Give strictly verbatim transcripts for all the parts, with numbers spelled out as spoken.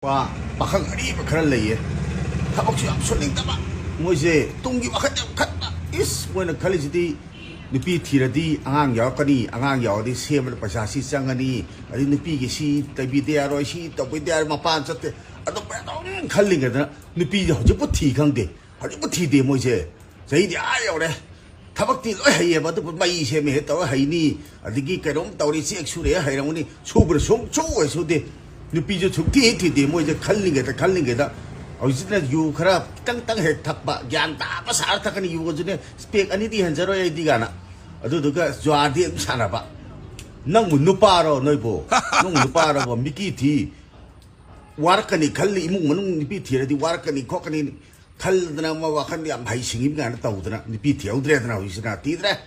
ꯄꯥ-, ꯄꯥꯈꯪ ꯑꯔꯤꯕ ꯈꯔ ꯂꯩꯌꯦ꯫ ꯊꯕꯛꯁꯨ ꯌꯥꯝ ꯁꯨꯅꯤꯡꯗꯕ꯫ ꯃꯣꯏꯁꯦ ꯇꯨꯡꯒꯤ ꯋꯥꯈꯜ ꯌꯥꯝ ꯈꯟꯕ꯫ ꯏꯁ, ꯃꯣꯏꯅ ꯈꯜꯂꯤꯁꯤꯗꯤ ꯅꯨꯄꯤ ꯊꯤꯔꯗꯤ ꯑꯉꯥꯡ ꯌꯥꯎꯔꯛꯀꯅꯤ, ꯑꯉꯥꯡ ꯌꯥꯎꯔꯗꯤ ꯁꯦꯝꯕꯗ ꯄꯩꯁꯥ ꯁꯤ ꯆꯪꯉꯅꯤ, ꯑꯗꯩ ꯅꯨꯄꯤꯒꯤ ꯁꯤ ꯇꯩꯕꯤꯗ ꯌꯥꯔꯣꯏ, ꯁꯤ ꯇꯧꯕꯤꯗ ꯌꯥꯔꯣꯏ, ꯃꯄꯥꯟ ꯆꯠꯇꯦ, ꯑꯗꯨꯝ ꯑꯗꯨꯝ ꯈꯜꯂꯤꯉꯩꯗꯅ ꯅꯨꯄꯤꯁꯦ ꯍꯧꯖꯤꯛꯄꯨ ꯊꯤ ꯈꯪꯗꯦ, ꯍꯧꯖꯤꯛꯄꯨ ꯊꯤꯗꯦ ꯃꯣꯏꯁꯦ꯫ ꯆꯍꯤꯗꯤ ꯑꯥ ꯌꯧꯔꯦ꯫ ꯊꯕꯛꯇꯤ ꯂꯣꯏ ꯍꯩꯌꯦꯕ, ꯑꯗꯨꯕꯨ ꯃꯩ ꯁꯦꯝꯃꯦ ꯍꯦꯛ ꯇꯧꯔ ꯍꯩꯅꯤ, ꯑꯗꯒꯤ ꯀꯩꯅꯣꯝ ꯇꯧꯔꯤ, ꯆꯦꯛ ꯁꯨꯔꯦ ꯍꯩꯔꯝꯒꯅꯤ, ꯁꯨꯕ꯭ꯔꯥ ꯁꯨꯡ ꯁꯨ ꯍꯦꯛ ꯁꯨꯗꯦ꯫ ꯅꯨꯄꯤꯁꯨ ꯁꯨꯡꯊꯤ ꯍꯦꯛ ꯊꯤꯗꯦ꯫ ꯃꯣꯏꯁꯦ ꯈꯜꯂꯤꯉꯩꯗ ꯈꯜꯂꯤꯉꯩꯗ ꯍꯧꯖꯤꯛꯁꯤꯅ ꯌꯨ ꯈꯔ ꯈꯤꯇꯪ ꯈꯤꯇꯪ ꯍꯦꯛ ꯊꯛꯄ, ꯒ꯭ꯌꯥꯟ ꯇꯥꯕ ꯁꯥꯔ ꯊꯛꯀꯅꯤ꯫ ꯌꯨꯒꯁꯨꯅꯦ, "ꯄꯦꯛ ꯑꯅꯤꯗꯤ ꯍꯦꯟꯖꯔꯣꯏ ꯑꯩꯗꯤ" ꯀꯥꯏꯅ꯫ ꯑꯗꯨꯗꯨꯒ ꯖꯨꯋꯥꯔꯗꯤ ꯑꯗꯨꯝ ꯁꯥꯟꯅꯕ꯫ ꯅꯪꯕꯨ ꯅꯨꯄꯥꯔꯣ ꯅꯣꯏꯕꯨ? ꯅꯪꯕꯨ ꯅꯨꯄꯥꯔꯣꯕ? ꯃꯤꯀꯤ ꯊꯤ꯫ ꯋꯥꯔꯛꯀꯅꯤ ꯈꯜꯂꯤ, ꯏꯃꯨꯡ ꯃꯅꯨꯡ ꯅꯨꯄꯤ ꯊꯤꯔꯗꯤ ꯋꯥꯔꯛꯀꯅꯤ ꯈꯣꯠꯀꯅꯤ ꯈꯜꯂꯗꯅ ꯑꯃ ꯋꯥꯈꯜꯗ ꯌꯥꯝ ꯍꯩ ꯁꯤꯡꯉꯤꯕ ꯀꯥꯏꯅ ꯇꯧꯗꯅ ꯅꯨꯄꯤ ꯊꯤꯍꯧꯗ꯭ꯔꯦꯗꯅ, ꯍꯧꯖꯤꯛꯁꯤꯅ ꯊꯤꯗ꯭ꯔꯦ꯫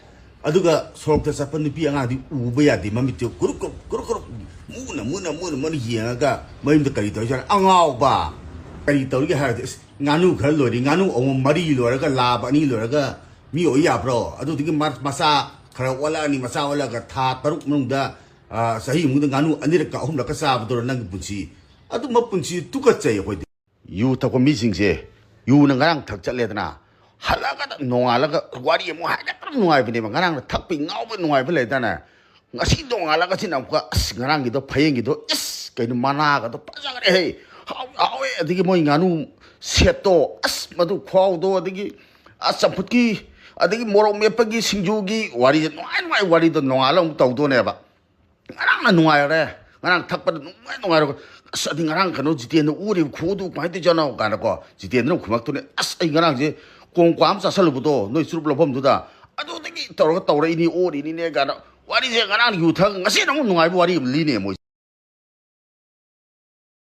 ꯑꯗꯨꯒ ꯁꯣꯔꯣꯛꯇ ꯆꯠꯄ ꯅꯨꯄꯤ ꯑꯉꯥꯡꯗꯤ ꯎꯕ ꯌꯥꯗꯦ, ꯃꯃꯤꯠꯇꯨ ꯀꯨꯔꯨꯞ ꯀꯨꯔꯨꯞ, ꯀꯨꯔꯨꯞ ꯀꯨꯔꯨꯞ, ꯃꯨꯅ ꯃꯨꯅ ꯃꯨꯅ ꯃꯨꯅ ꯌꯦꯡꯉꯒ ꯃꯌꯨꯝꯗ ꯀꯔꯤ ꯇꯧꯔꯤꯖꯥꯠꯅꯣ? ꯑꯉꯥꯎꯕ! ꯀꯔꯤ ꯇꯧꯔꯤꯒꯦ ꯍꯥꯏꯔꯗꯤ, ꯑꯁ, ꯉꯥꯅꯨ ꯈꯔ ꯂꯣꯏꯔꯤ, ꯉꯥꯅꯨ ꯑꯃꯣꯝ ꯃꯔꯤ ꯂꯣꯏꯔꯒ ꯂꯥꯕ ꯑꯅꯤ ꯂꯣꯏꯔꯒ ꯃꯤ ꯑꯣꯏ ꯌꯥꯕ꯭ꯔꯣ? ꯑꯗꯨꯗꯒꯤ ꯃ-, ꯃꯆꯥ ꯈꯔ ꯑꯣꯜꯂꯛꯑꯅꯤ, ꯃꯆꯥ ꯑꯣꯜꯂꯒ ꯊꯥ ꯇꯔꯨꯛ ꯃꯅꯨꯡꯗ, ꯑ, ꯆꯍꯤ ꯃꯅꯨꯡꯗ ꯉꯥꯅꯨ ꯑꯅꯤꯔꯛꯀ ꯑꯍꯨꯝꯂꯛꯀ ꯆꯥꯕꯗꯨꯔꯣ ꯅꯪꯒꯤ ꯄꯨꯟꯁꯤ? ꯑꯗꯨꯝꯕ ꯄꯨꯟꯁꯤ ꯇꯨꯀꯠꯆꯩ ꯑꯩꯈꯣꯏꯗꯤ꯫ ꯌꯨ ꯊꯛꯄ ꯃꯤꯁꯤꯡꯁꯦ, ꯌꯨꯅ ꯉꯔꯥꯡ ꯊꯛ ꯆꯠꯂꯦꯗꯅ, ꯍꯜꯂꯛꯑꯒ ꯅꯣꯡꯉꯥꯜꯂꯒ ꯋꯥꯔꯤ ꯑꯃꯨꯛ ꯍꯥꯏꯒꯠꯇꯅ ꯅꯨꯡꯉꯥꯏꯕꯅꯦꯕ꯫ ꯉꯔꯥꯡꯅ ꯊꯛꯄꯩ ꯉꯥꯎꯕꯩ ꯅꯨꯡꯉꯥꯏꯕ ꯂꯩꯗꯥꯅꯦ, ꯉꯁꯤ ꯅꯣꯡꯉꯥꯜꯂꯒ ꯁꯤꯅ ꯑꯃꯨꯛꯀ, "ꯑꯁ, ꯉꯔꯥꯡꯒꯤꯗꯣ, ꯐꯌꯦꯡꯒꯤꯗꯣ, ꯏꯁ, ꯀꯩꯅꯣ, ꯃꯅꯥꯒꯗꯣ ꯐꯖꯈ꯭ꯔꯦꯍꯦ, ꯍꯥꯎ-, ꯍꯥꯎꯋꯦ, ꯑꯗꯒꯤ ꯃꯣꯏ ꯉꯥꯅꯨ ꯁꯦꯠꯇꯣ, ꯑꯁ, ꯃꯗꯨ ꯈꯨꯍꯥꯎꯗꯣ, ꯑꯗꯒꯤ, ꯑꯁ, ꯆꯝꯐꯨꯠꯀꯤ, ꯑꯗꯒꯤ ꯃꯣꯔꯣꯛ ꯃꯦꯠꯄꯒꯤ, ꯁꯤꯡꯖꯨꯒꯤ ꯋꯥꯔꯤꯁꯦ, ꯅꯨꯡꯉꯥꯏ ꯅꯨꯡꯉꯥꯏ ꯋꯥꯔꯤꯗꯣ ꯅꯣꯡꯉꯥꯜꯂ ꯑꯃꯨꯛ ꯇꯧꯗꯣꯏꯅꯦꯕ꯫ ꯉꯔꯥꯡꯅ ꯅꯨꯡꯉꯥꯏꯔꯦ, ꯉꯔꯥꯡ ꯊꯛꯄꯗ ꯅꯨꯡꯉꯥꯏ ꯅꯨꯡꯉꯥꯏꯔꯦ꯫ ꯑꯁ, ꯑꯗꯤ ꯉꯔꯥꯡ ꯀꯩꯅꯣ, ꯖꯤꯇꯦꯟꯗ ꯑꯣꯔꯤꯕ ꯈꯨꯗꯨ ꯀꯃꯥꯏꯅ ꯇꯧꯖꯥꯠꯅꯣ?" ꯀꯥꯏꯅꯀꯣ, ꯖꯤꯇꯦꯟꯗꯅ ꯈꯨꯝꯃꯛꯇꯨꯅꯦ, "ꯑꯁ, ꯑꯩ ꯉꯔꯥꯡꯁꯦ ꯀꯣꯡ ꯀ꯭ꯋꯥ ꯑꯃ ꯆꯥꯁꯜꯂꯨꯕꯗꯣ, ꯅꯣꯏ ꯆꯨꯔꯨꯞ ꯂꯧꯐꯝꯗꯨꯗ, ꯑꯗꯨꯗꯒꯤ ꯇꯧꯔꯒ ꯇꯧꯔꯛꯏꯅꯤ, ꯑꯣꯔꯤꯅꯤꯅꯦ" ꯀꯥꯏꯅ꯫ ꯋꯥꯔꯤꯁꯦ ꯉꯔꯥꯡ ꯌꯨ ꯊꯛ, ꯉꯁꯤꯅ ꯑꯃꯨꯛ ꯅꯨꯡꯉꯥꯏꯕ ꯋꯥꯔꯤ ꯑꯃ ꯂꯤꯅꯦ ꯃꯣꯏ꯫